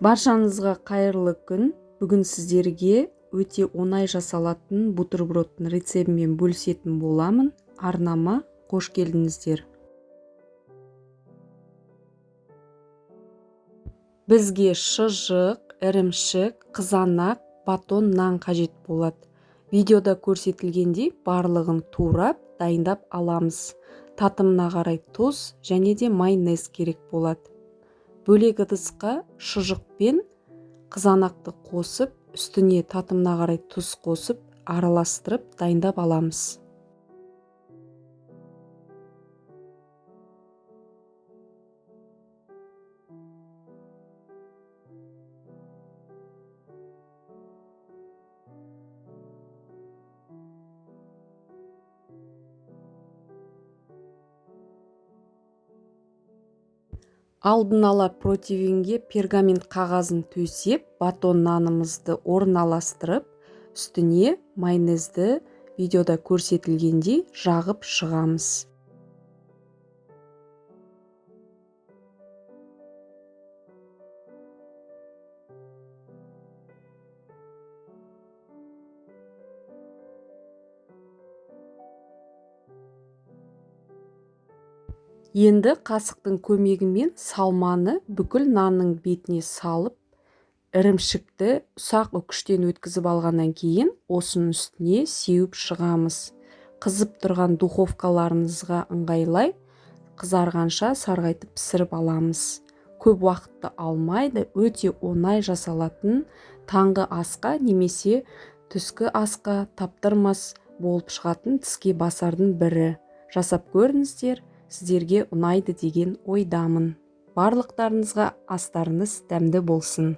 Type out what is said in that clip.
Баршаңызға қайырлы күн. Бүгін сіздерге өте оңай жасалатын бутербродтың рецебімен бөлісетін боламын. Арнама қош келдіңіздер. Бізге шыжық, ірімшік, қызанақ, батон нан қажет болады. Видеода көрсетілгендей барлығын турап, дайындап аламыз. Татымына қарай тұз және де майонез керек болады. Бөлек ыдысқа шұжық пен қызанақты қосып, үстіне татымына қарай тұз қосып, араластырып дайындап аламыз. Алдын ала противенге пергамент қағазын төсеп, батон нанымызды орналастырып, үстіне майонезді видеода көрсетілгендей жағып шығамыз. Енді қасықтың көмегімен салманы бүкіл нанның бетіне салып, ірімшікті ұсақ үкіштен өткізіп алғаннан кейін осының үстіне сеуіп шығамыз. Қызып тұрған духовкаларыңызға ыңғайлай қызарғанша сарғайтып пісіріп аламыз. Көп уақытты алмайды, өте оңай жасалатын таңғы асқа немесе түскі асқа таптырмас болып шығатын тіске басардың бірі. Жасап көріңіздер. Сіздерге ұнайды деген ойдамын. Барлықтарыңызға астарыңыз дәмді болсын.